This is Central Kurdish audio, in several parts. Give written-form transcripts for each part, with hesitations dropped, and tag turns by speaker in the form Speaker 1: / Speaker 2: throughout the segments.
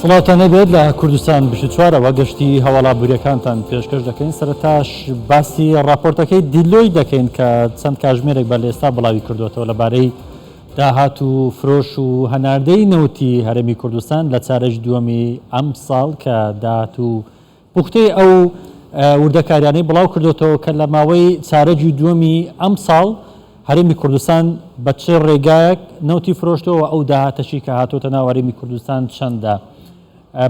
Speaker 1: سڵاوتان لێبێت لە کوردستان 24ەوە گەشتی هەواڵە ئابووریەکانتان پێشکەش دەکەین سەرەتاش باسی ڕاپۆرتەکەی دیلۆی دەکەین کە چەند کاژمێرێک بە لێستا بڵاوی کردوێتەوە لەبارەی داهات و فرۆش و هەناردەی نەوتی هەرێمی کوردستان لە چارەکی دووەمی ئەمساڵ کە داهات و پوختەی ئەو وردەکاریانەی بڵاو کردۆتەوە کە لە ماوەی چارەگی دووەمی ئەمساڵ هەرێمی کوردستان بە چ ڕێگایەک نەوتی فرۆشتووە و ئەو داهاتەشی کە هاتۆتە ناو هەرێمی کوردستان چەندە.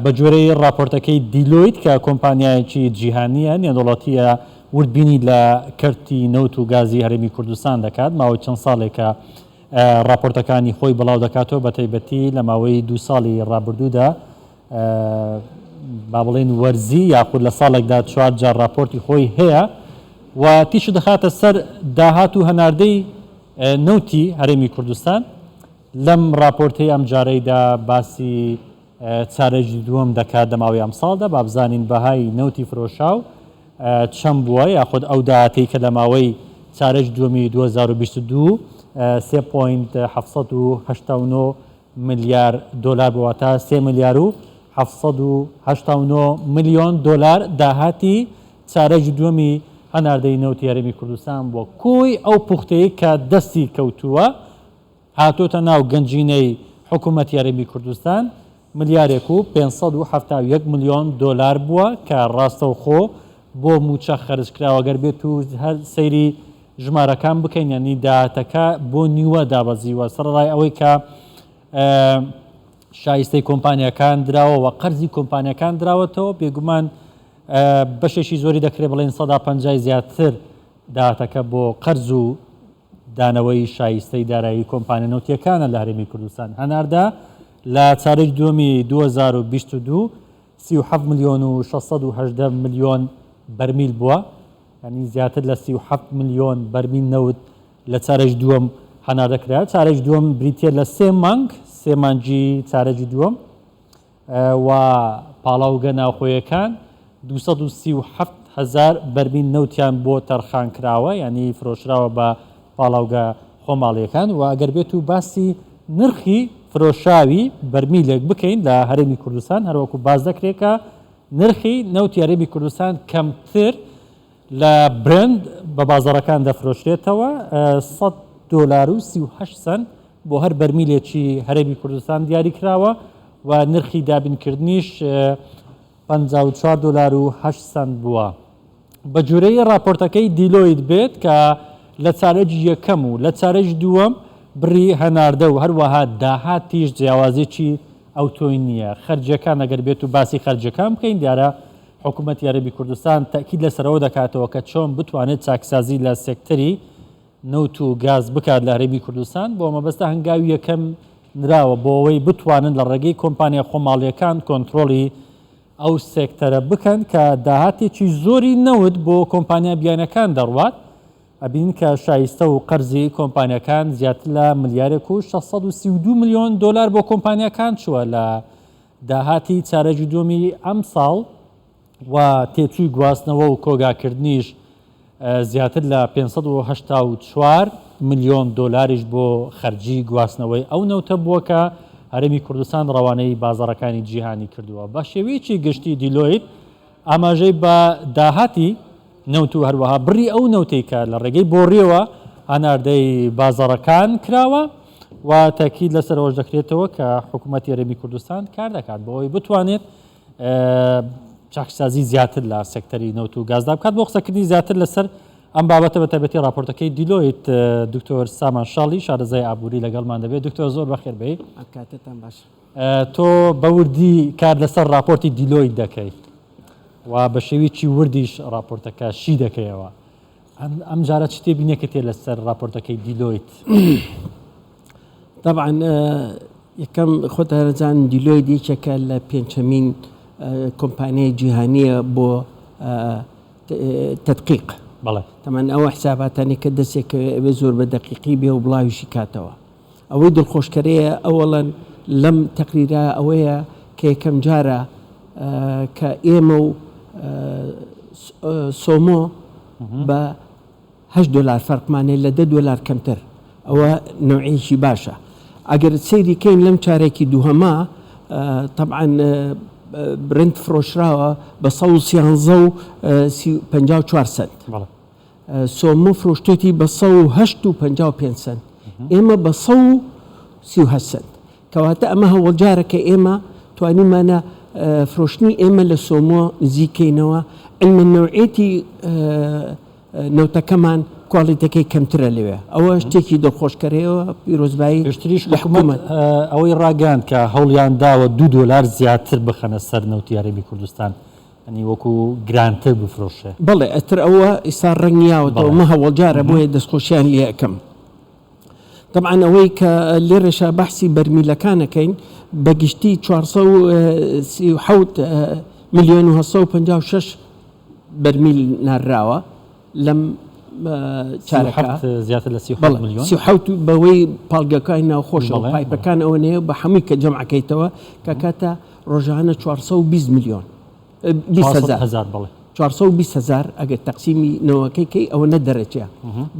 Speaker 1: بە گوێرەی ڕاپۆرتەکەی دیلۆیت کە کۆمپانیایەکی جیهانییە نێودەوڵەتییە وردبینی لە کەرتی نەوت و گازی هەرێمی کوردستان دەکات ماوەی چەند ساڵێکە ڕاپۆرتەکانی خۆی بڵاو دەکاتەوە بە تایبەتی لە ماوەی دوو ساڵی ڕابردوودا با بڵێین وەرزی یاخود لە ساڵێکدا چوار جار راپۆرتی خۆی هەیە و تیشک دەخاتە سەر داهات و هەناردەی نەوتی هەرێمی کوردستان لەم راپۆرتەی ئەم جارەیدا باسی چارەکی دووەم دەکات لە ماوەی ئەمساڵدا با بزانین بەهای نەوتی فرۆشاو چەند بووە یاخود ئەو داهاتەی کە لە ماوەی چارەکی دووەمی 2022 3.789 ملیار دۆلار بوو، واتە سێ ملیار و 789 ملیۆن دۆلار داهاتی چارەکی دووەمی هەناردەی نەوتی هەرێمی کوردستان بووە. کۆی ئەو پوختەی کە دەستی کەوتووە هاتۆتە ناو گەنجینەی حکوومەتی هەرێمی کوردستان ملیارێک و 571 ملیۆن دۆلار بووە کە ڕاستەوخۆ بۆ مووچە خەرج کراوە. گەر بێت و هەر سەیری ژمارەکان بکەین یانی داهاتەکە بۆ نیوە دابەزیوە سەرەڕای ئەوەی کە شایستەی کۆمپانیاکان دراوە و قەرزی کۆمپانیاکان دراوەتەوە بێگومان بەشێکی زۆری دەکرێت بڵێن سەدا پەنجای زیاتر داهاتەکە بۆ قەرز و دانەوەی شایستەی دارایی کۆمپانیا نەوتیەکانە لە هەرێمی کوردستان هەناردە لە چارەکی دووەمی 2022 37 ملیۆن و 618 ملیۆن بەرمیل بووە یانی زیاتر لە 37 ملیۆن بەرمیل نەوت لە چارەکی دووەم هەناردە کرا. چارەکی دووەم بریتییە لە سێ مانگ، سێ مانگی چارەکی دووەم و پاڵاوگە ناوخۆیەکان 237 هەزار بەرمیل نەوتیان بۆ تەرخان کراوە، یانی فرۆشراوە بە پاڵاوگە خۆماڵییەکان و ئەگەر بێت و باسی نرخی فرۆشراوی بەرمیلێک بکەین لە هەرێمی کوردستان هەروەکو باس دەکرێت کە نرخی نەوتی هەرێمی کوردستان کەمتر لە برێنت بە بازاڕەکان دەفرۆشرێتەوە، 100 دۆلار و 38 سەنت بۆ هەر بەرمیلێکی هەرێمی کوردستان دیاریکراوە و نرخی دابینکردنیش 54 دۆلار و 8 سەنت بووە. بەگوێرەی راپۆرتەکەی دیلۆیت بێت کە لە چارەکی یەکەم و لە چارەکی دووەم بڕی هەناردە و هەروەها داهاتیش جیاوازیی ئەوتۆی نییە. خەرجییەکان ئەگەر بێت و باسی خەرجییەکان بکەین دیارە حکوومەتی هەرێمی کوردستان تەئکید لەسەر ئەوە دەکاتەوە کە چۆن بتوانێت چاکسازی لە سێکتەری نەوت و گاز بکات لە هەرێمی کوردستان بۆ مەبەستە هەنگاوی یەکەم نراوە بۆ ئەوەی بتوانن لە ڕێگەی کۆمپانیا خۆماڵییەکان کۆنترۆڵی ئەو سێکتەرە بکەن کە داهاتێکی زۆری نەوت بۆ کۆمپانیا بیانەکان دەڕوات، ئەبینین کە شایستە و قەرزی کۆمپانیاکان زیاتر لە ملیارێک و 632 ملیۆن دۆلار بۆ کۆمپانیاکان چووە لە داهاتی چارەکی دووەمی ئەمساڵ و تێچووی گواستنەوە و کۆگاکردنیش زیاتر لە 584 ملیۆن دۆلاریش بۆ خەرجی گواستنەوەی ئەو نەوتە بووە کە هەرێمی کوردستان ڕەوانەی بازاڕەکانی جیهانی کردووە. بە شێوەیەکی گشتی دیلۆیت ئاماژەی بە داهاتی نەوت و هەروەها بڕی ئەو نەوتەی کە لە ڕێگەی بۆڕیەوە هەناردەی بازاڕەکان کراوە و تەکید لەسەر ئەوەش دەکرێتەوە کە حکوومەتی هەرێمی کوردستان کار دەکات بۆ ئەوەی بتوانێت چاکسازی زیاتر لە سێکتەری نەوت و گازدا بکات. بۆ قسەکردنی زیاتر لەسەر ئەم بابەتە بە تایبەتی راپۆرتەکەی دیلۆیت دکتۆر سامان شاڵی شارەزای ئابووری لەگەڵمان دەبێت. دکتۆر زۆر بەخێر بێی.
Speaker 2: کاتتان باش.
Speaker 1: تۆ بە وردی کار لەسەر راپۆرتی دیلۆیت دەکەیت و بە شێوەیەکی وردیش راپۆرتەکە شی دەکەیەوە. ئەم جارە چ تێبینێکت هەیە لەسەر راپۆرتەکەی دیلۆیت؟
Speaker 2: طبعا یەکەم خۆت هەرەجان دیلۆیت یەکێکە لە پێنچەمین کۆمپانیای جیهانیە بۆ تدقیق
Speaker 1: بەڵێ
Speaker 2: تەمان ئەوە حساباتانی کە دەستێکەوێ ئەوێ زۆر بە دەقیقی بێ و بڵاویشی کاتەوە ئەوەی دڵخۆشکەرەیە ئەوەڵەن لەم تەقریرە ئەوەیە کە یەکەم جارە کە ئێمە و سۆمۆ بە هەشت دۆلار فەرقمان هەیە لە دە دۆلار کەمتر ئەوە نەوعیەکی باشە ئەگەر سەیری کەین لەم چارەکی دووهەما تەبعەن برنت فرۆشراوە بە 113 و 54 سنت. سۆمۆ فرۆشتێتی بە 108 و 55 سنت، ئێمە بە 138 سنت. کەواتە ئەمە هەوەڵجارە کە ئێمە توانیمانە فرۆشتنی ئێمە لە سۆمۆ نزیک کەینەوە، عیلمەن نەوعیەتی نەوتەکەمان کواڵیتەکەی کەمترە لەوێ، ئەوە شتێکی دڵخۆشکەرەیەوە، پیرۆزبایی
Speaker 1: پێشتریش حکومەت ئەوەی ڕاگەیاند کە هەوڵیان داوە 2 دۆلار زیاتر بخەنە سەر نەوتی هەرێمی کوردستان، یانی وەکو گرانتر بفرۆشێ.
Speaker 2: بەڵێ ئەتر ئەوە ئیستا ڕەنگ یاوەتەوە، مە هەوەڵجارە بۆیە دەستخۆشیان لێ ئەکەم. تەبعەن ئەوەی کە لێرەشا بەحسی بەرمیلەکان ئەکەین بە گشتی 437 ملیۆن و 856 بەرمیل نارراوە لەم چارەکە
Speaker 1: زیاتر لە 37 ملیۆن
Speaker 2: 37 بەوەی پاڵگەکانی ناوخۆشەوە پایپەکان ئەوە نەیە بە هەمووی کە جەمعەکەیتەوە کە کاتە ڕۆژانە 420 ملیۆن 20 هەزار
Speaker 1: بەڵێ.
Speaker 2: 420 هەزار ئەگەر تەقسیمی نەوەکەی کەی ئەوەنە دەرەچێ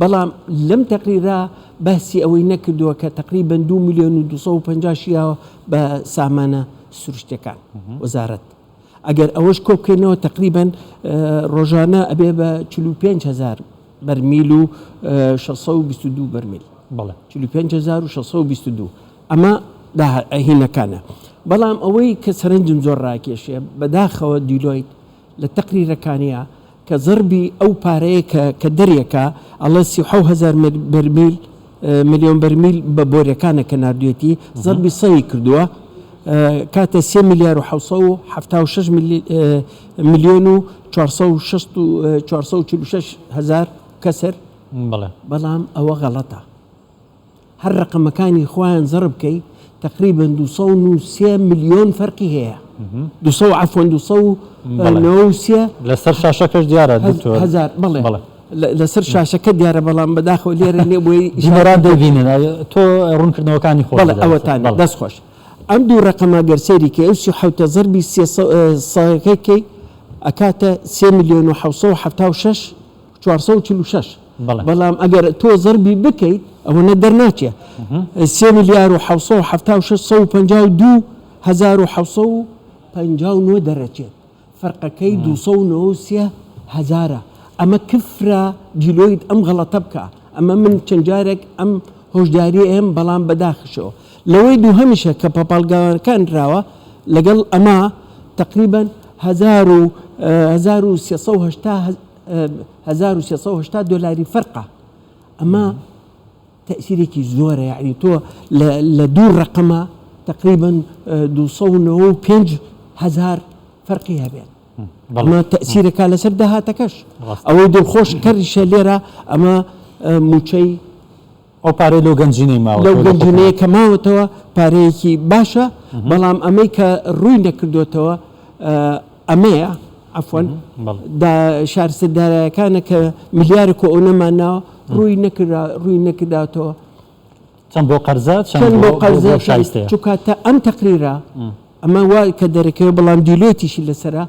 Speaker 2: بەڵام لەم تەقریرە باسی ئەوەی نەکردووە کە تەقریبەن 2 ملیۆن و 250 شیاوە بە سامانە سروشتەکان وەزارەت ئەگەر ئەوەش کۆ بکەینەوە تەقریبەن ڕۆژانە ئەبێ بە 45 هەزار بەرمیل و 622 بەرمیل
Speaker 1: بەڵێ
Speaker 2: 45622 ئەمە هینەکانە بەڵام ئەوەی کە سەرنجم زۆر ڕاکێشێ بەداخەوە دیلۆیت لە تەقریرەکانیا کە زەربی ئەو پارەیە کە کە دەریەکا ئەڵێ 37 هەزار بەرمیل ملیۆن بەرمیل بە بۆریەکانە کە ناردوێتی زەربی سەی کردووە کاتە سێ ملیار و 776 ملیۆن و 446 هەزار کەسر بەڵام ئەوە غەڵەتە هەر ڕەقەمەکانی خۆیان زەڕب کەی تەقریبەن 293 ملیۆن فەرقی هەیە 200 عەفوەن 293
Speaker 1: لەسەر شاشەکەش دیارە دکتۆر
Speaker 2: هەزار بەڵێ لەسەر شاشەکە دیارە بەڵام بەداخەوە لێرە نیە بۆی
Speaker 1: بینەران دەیبینن تۆ ڕوونکردنەوەکانی خۆت
Speaker 2: بەڵێ ئەوەتان دەست خۆش ئەم دوو ڕەقەمە گەر سەیری کەی ئەو 37 زەربی سێ سەدەکەی کەی ئەکاتە 3 ملیۆن و 776 446 بەڵام ئەگەر تۆ زەربی بکەیت ئەوەنە دەرناچێ سێ ملیار و 776 152 هەزار و 759 دەرەچێت فەرقەکەی 293 هەزارە ئەمە کفرە دیلۆیت ئەم غەڵەتە بکە ئەمە من چەند جارێک ئەم هۆشداری ئەم بەڵام بەداخشەوە لەوەی دووهەمیشە کە پەپاڵگاوانەکان راوە لەگەڵ ئەمە تقریبا 1380 1380 دۆلاری فەرقە ئەمە تەئسیرێکی زۆرە یعنی تۆ لە دوو ڕقەمە تقریبا 295 هزار فەرقی هەبێت ئەمە تەئسیرەکە لەسەر داهاتەکەش ئەوەی دڵخۆش کەریشە لێرە ئەمە موچەی
Speaker 1: ئەو پارەی لەو گەنجینەی ماوەتەوە
Speaker 2: لەو گەنجینەیە کە ماوەتەوە پارەیەکی باشە، بەڵام ئەمەی کە ڕووی نەکردۆتەوە ئەمەیە، عەفوەن، دا شارستە دارایەکانە کە ملیارێک و ئەونەمان ناوە ڕووی نەکرا ڕووی نەکرداتەوە.
Speaker 1: چەند بۆ قەرزە چەند بۆ قەرزە شایستەیە.
Speaker 2: چونکە تا ئەم تەقریرە ئەمە وا کە دەرەکەوێ بەڵام دیلۆیتیشی لەسەرە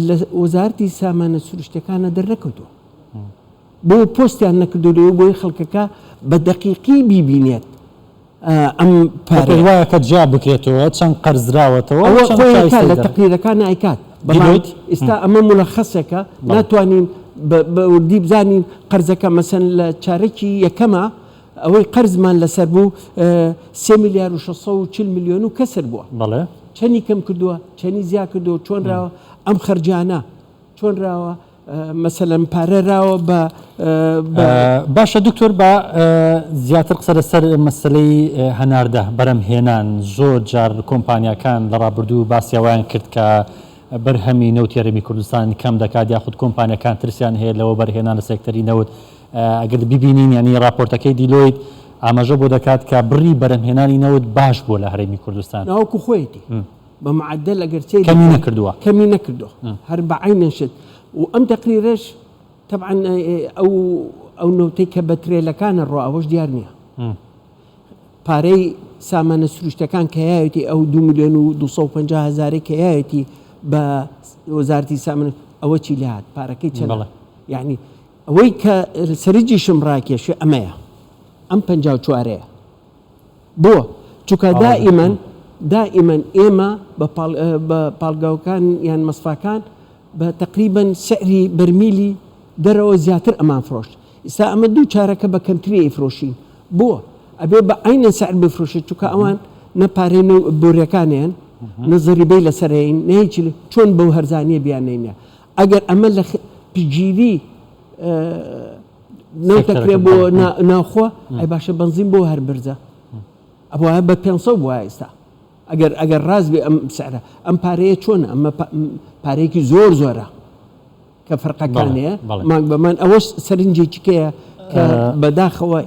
Speaker 2: لە وەزارەتی سامانە سروشتیەکانە دەرنەکەوتووە. بۆ پۆستیان نەکردو لەوێ بۆی خەڵکەکە بە دەقیقی بیبینێت ئەم پارەیە.
Speaker 1: وایە کە جیا بکرێتەوە چەند قەرزراوەتەوە
Speaker 2: ئەوە خۆی ئەیکات لە تەقریرەکان ئەیکات بەڵام ئیستا ئەمە مولەخەسێکە ناتوانین بە وردی بزانین قەرزەکە مەسەن لە چارەکی یەکەمە ئەوەی قەرزمان لەسەر بوو سێ ملیار و 640 ملیۆن و کەسر بووە
Speaker 1: بەڵێ
Speaker 2: چەنی کەم کردووە چەنی زیا کردووە چۆن راوە ئەم خەرجانە چۆن راوە مەسەلەن پارە راوە بە
Speaker 1: بە. باشە دکتۆر با زیاتر قسە لەسەر مەسەلەی هەناردە بەرهەمهێنان زۆر جار کۆمپانیاکان لە ڕابردوو باسی ئەوەیان کرد کە بەرهەمی نەوتی هەرێمی کوردستان کەم دەکات یاخود کۆمپانیاکان ترسیان هەیە لەوە بەرهێنان لە سێکتەری نەوت ئەگەر ببینین یانی ڕاپۆرتەکەی دیلۆیت ئاماژە بۆ دەکات کە بڕی بەرهەمهێنانی نەوت باش بووە لە هەرێمی کوردستان.
Speaker 2: ناوەکو خۆیەتی. بە معەدەل ئەگەر سەیری
Speaker 1: کەمی نەکردووە.
Speaker 2: کەمی نەکردووە هەر بە عەینەن شت و ئەم تەقریرەش تەبعەن ئەو ئەو نەوتەی کە بە ترێلەکانە ڕۆ ئەوەش دیار نییە پارەی سامانە سروشتەکان کە یاوێتی ئەو 2 میلیۆن و 250 هەزارەی کە یاوێتی بە وەزارەتی سامان ئەوە چی لێهات پارەکەی چەند یعنی ئەوەی کە سەرنجیشم ڕاکێشێ ئەمەیە ئەم 54ەیە بۆ؟ چونکە دائیمەن دائیمەن ئێمە بە بە پاڵگاوکان یان مەسفاکان بە تەقریبەن سعری بەرمیلی دەرەوە زیاتر ئەمان فرۆشت ئیستا ئەمە دوو چارەکە بە کەمتری ئەیفرۆشین بۆ؟ ئەبێ بە عەینەن سعر بفرۆشێت چونکە ئەوان نە پارەی نە بۆریەکانیان نە زەریبەی لەسەر هەین نە هیچ چۆن بەو هەرزانیە بیاننێنە ئەگەر ئەمە لە پشتگیری نەوتەکرێ بۆ ناوخۆ ئەی باشە بەنزین بۆ هەر برزە ئەبوایە بە 500 بوایە ئێستا ئەگەر ئەگەر ڕاست بێ ئەم سعرە ئەم پارەیە چۆنە ئەمە پارەیەکی زۆر زۆرە کە فەرقەکان هەیە مانگ بە مانگ ئەوەش سەرنجێکی کەیە کە بەداخەوە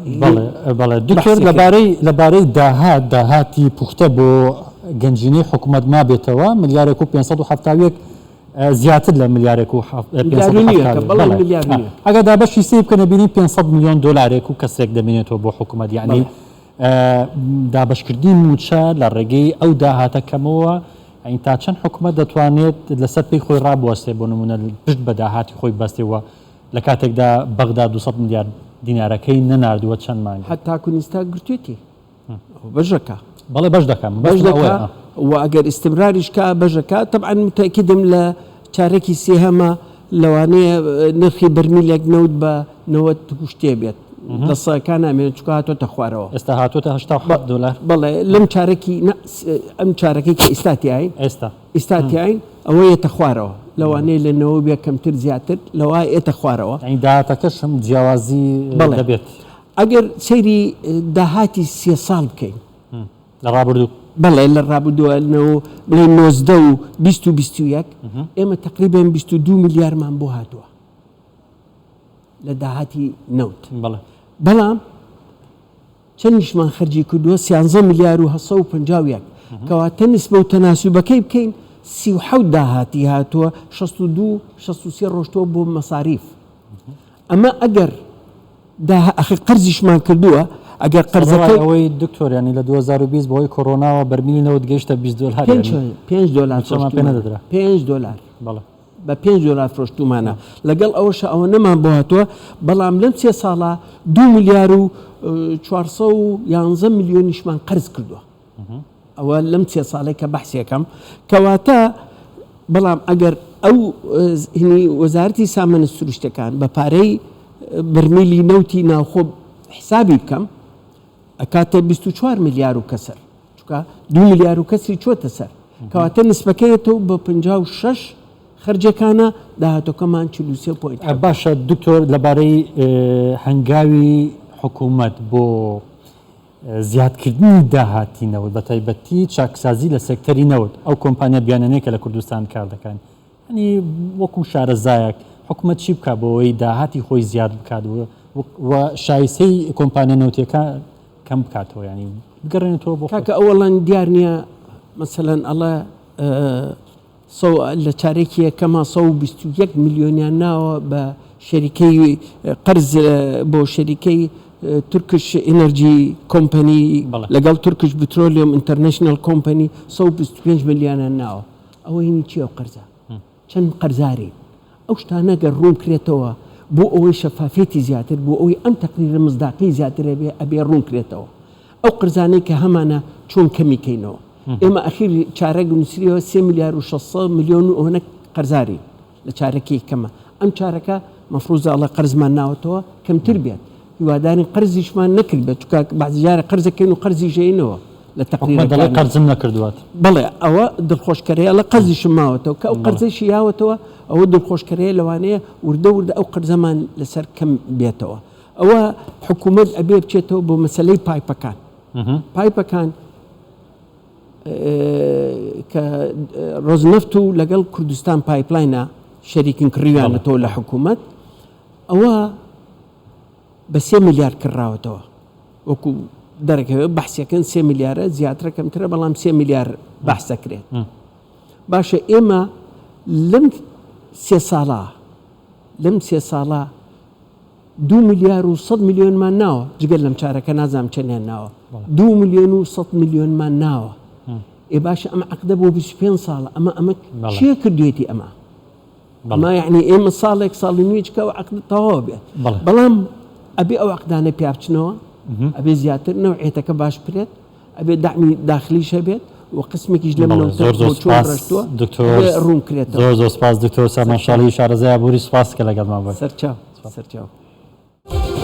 Speaker 1: بەڵێ دکتۆر لەبارەی لەبارەی داهات داهاتی پوختە بۆ گەنجینەی حکوومەت مابێتەوە ملیارێک و 571 زیاتر لە ملیارێک و ئەگەر دابەشی سێ بکەنە بینی 500 میلیۆن دلارێک و کەسێک دەمێنێتەوە بۆ حکوومەت یعنی دابەشکردنی مووچە لە ڕێگەی ئەو داهاتە کەمەوە یانی تا چەند حکومەت دەتوانێت لەسەر پێی خۆی ڕابوەستێ بۆ نموونە پشت بە داهاتی خۆی ببەستێ و لە کاتێکدا بەغدا 200 ملیار دینارەکەی نەناردووە چەند مانگە؟
Speaker 2: هەتاکو نیستا گرتوێتی ئەوە بەشەکە.
Speaker 1: بەڵێ بەش دەکا
Speaker 2: بەش دەکا و ئەگەر ئیستمراریش کا بەشەکا تەبعەن متەئکیدم لە چارەکی سێهەمە لەوانەیە نرخی بەرمیلێک نەوت بە 90 و شتێ بێت لە سەکان نامێنێت چونکە هاتۆتە خوارەوە.
Speaker 1: ئێستا هاتۆتە 87 دۆلار.
Speaker 2: بەڵێ لەم چارەکی نا ئەم چارەکەی کە ئیستا تیاین
Speaker 1: ئێستا
Speaker 2: ئیستا تیاین ئەوە یەتە خوارەوە لەوانەیە لە نەوە بێ کەمتر زیاتر لەوە یەتە خوارەوە.
Speaker 1: یانی داهاتەکەش هەم جیاوازی دەبێت.
Speaker 2: ئەگەر سەیری داهاتی سێ ساڵ بکەین.
Speaker 1: لە ڕابردوو.
Speaker 2: بەڵێ لە ڕابردووە بڵێ 19 و 20 و 21 ئێمە تقریبا 22 ملیارمان بۆ هاتووە لە داهاتی نەوت.
Speaker 1: بەڵێ.
Speaker 2: بەڵام چەندیشمان خەرجی کردووە 13 ملیار و 751 کەواتە نسبە و تەناسوبەکەی بکەین 37 داهاتی هاتووە 62 63 ڕۆشتووە بۆ مەساریف. ئەمە ئەگەر دا ئەخر قەرزیشمان کردووە ئەگەر قەرزەکەی.
Speaker 1: سەرەڕای ئەوەی دکتۆر یانی لە 2020 بەهۆی کۆرۆناوە بەرمیلی نەوت گەیشتە 20 دۆلار
Speaker 2: پێنج پێنج دۆلار
Speaker 1: مووچەمان پێ نەدەدرا.
Speaker 2: پێنج دۆلار.
Speaker 1: بەڵێ.
Speaker 2: بە پێنج دۆلار فرۆشتوومانە لەگەڵ ئەوەشا ئەوە نەمان بۆ هاتووە بەڵام لەم سێ ساڵە دوو ملیار و 411 ملیۆنیشمان قەرز کردووە. ئەوە لەم سێ ساڵەی کە بەحسیەکەم کەواتە بەڵام ئەگەر ئەو هینی وەزارەتی سامانە سروشتەکان بە پارەی بەرمیلی نەوتی ناوخۆ حسابی بکەم ئەکاتە 24 ملیار و کەسەر چکە دو ملیار و کەسری چۆتە سەر کەواتە نسبەکەیەتەوە بە 56 خەرجەکانە داهاتەکەمان 43 point
Speaker 1: باشە دکتۆر لەبارەی هەنگاوی حکوومەت بۆ زیادکردنی داهاتی نەوت بەتایبەتی چاکسازی لە سێکتەری نەوت، ئەو کۆمپانیا بیانیانەی کە لە کوردستان کار دەکەن، یانی وەکو شارەزایەک حکومەت چی بکات بۆ ئەوەی داهاتی خۆی زیاد بکات و شایستەی کۆمپانیا نەوتیەکان کەم بکاتەوە یانی بگەڕێنێتەوە بۆ خۆی؟
Speaker 2: کاکە ئەوەڵەن دیار نییە مەسەلەن ئەڵێ لە چارەکی یەکەما 121 ملیۆنیان ناوە بە شەریکەی قەرز بۆ شەریکەی تورکش ئینەرجی کۆمپەنی لەگەڵ تورکش بترۆلیۆم ئینتەرنەشنەڵ کۆمپەنی 125 ملیۆنیان ناوە. ئەوە هینی چییە ئەو قەرزە؟ چەند قەرزارین؟ ئەو شتانە گەر ڕوون کرێتەوە بۆ ئەوەی شەفافیەتی زیاتر بۆ ئەوەی ئەم تەقریرە مزداقی زیاتر هەبێ ئەبێ ڕوون کرێتەوە. ئەو قەرزانەی کە هەمانە چۆن کەمی کەینەوە. ئێمە ئەخیر چارەک نووسریەوە سێ ملیار و 600 ملیۆن و ئەوەنە قەرزارین لە چارەکی یەکەمە. ئەم چارەکە مەفروزە ئەڵێ قەرزمان ناوەتەوە کەمتر بێت. هیوادارین قەرزیشمان نەکردبێت چونکە بەعزی جارێ قەرزەکەین و قەرزیش ئەینەوە لە
Speaker 1: حکومەت دەڵێ تەقریرەکانە. قەرزم نەکردووەت.
Speaker 2: بەڵێ ئەوە دڵخۆشکەرەیە ئەڵێ قەرزیشم ماوەتەوە کە ئەو قەرزەیشی یاوەتەوە ئەوە دڵخۆشکەرەیە لەوانەیە وردە وردە ئەو قەرزەمان لەسەر کەم بێتەوە. ئەوە حکوومەت ئەبێ بچێتەوە بۆ مەسەلەی پایپەکان. پایپەکان کە ڕۆزنەفت و لەگەڵ کوردستان پایپلاینە شەریکن کڕیویانەتەوە لە حکوومەت ئەوە بە سێ ملیار کڕاوەتەوە وەکو دەرەکەوێت بەحسەکەن سێ ملیارە زیاترە کەمترە بەڵام سێ ملیار بەحس دەکرێت باشە ئێمە لەم سێ ساڵە لەم سێ ساڵە دوو ملیار و سەد ملیۆنمان ناوە جگەر لەم چارەکە نازانم چەندیان ناوە دوو ملیۆن و سەد ملیۆنمان ناوە ئێ باشە ئەمە عەقدە بۆ 25 ساڵە ئەمە ئەمە چێ کردوێتی ئەمە ئەمە یعنی ئێمە ساڵێک ساڵی نوێجکە و عەقد تەواو بێت بەڵام ئەبێ ئەو عەقدانە پیا بچنەوە ئەبێ زیاتر نەوعێتەکە باش بکرێت ئەبێ دەعمی داخلیش هەبێت و قسمێکیش لەم
Speaker 1: بەڵێ
Speaker 2: نەوتە
Speaker 1: زۆر زۆر
Speaker 2: بۆ چۆن
Speaker 1: سپاس
Speaker 2: ڕۆشتووە
Speaker 1: دکتۆر
Speaker 2: ئەبێ ڕوون کرێتەوە.
Speaker 1: زۆر زۆر سپاس دکتۆر سامان
Speaker 2: سەرچاو.
Speaker 1: شاڵی شارەزای ئابووری سپاس کە لەگەڵمان بووی.
Speaker 2: سەرچاو سەرچاو.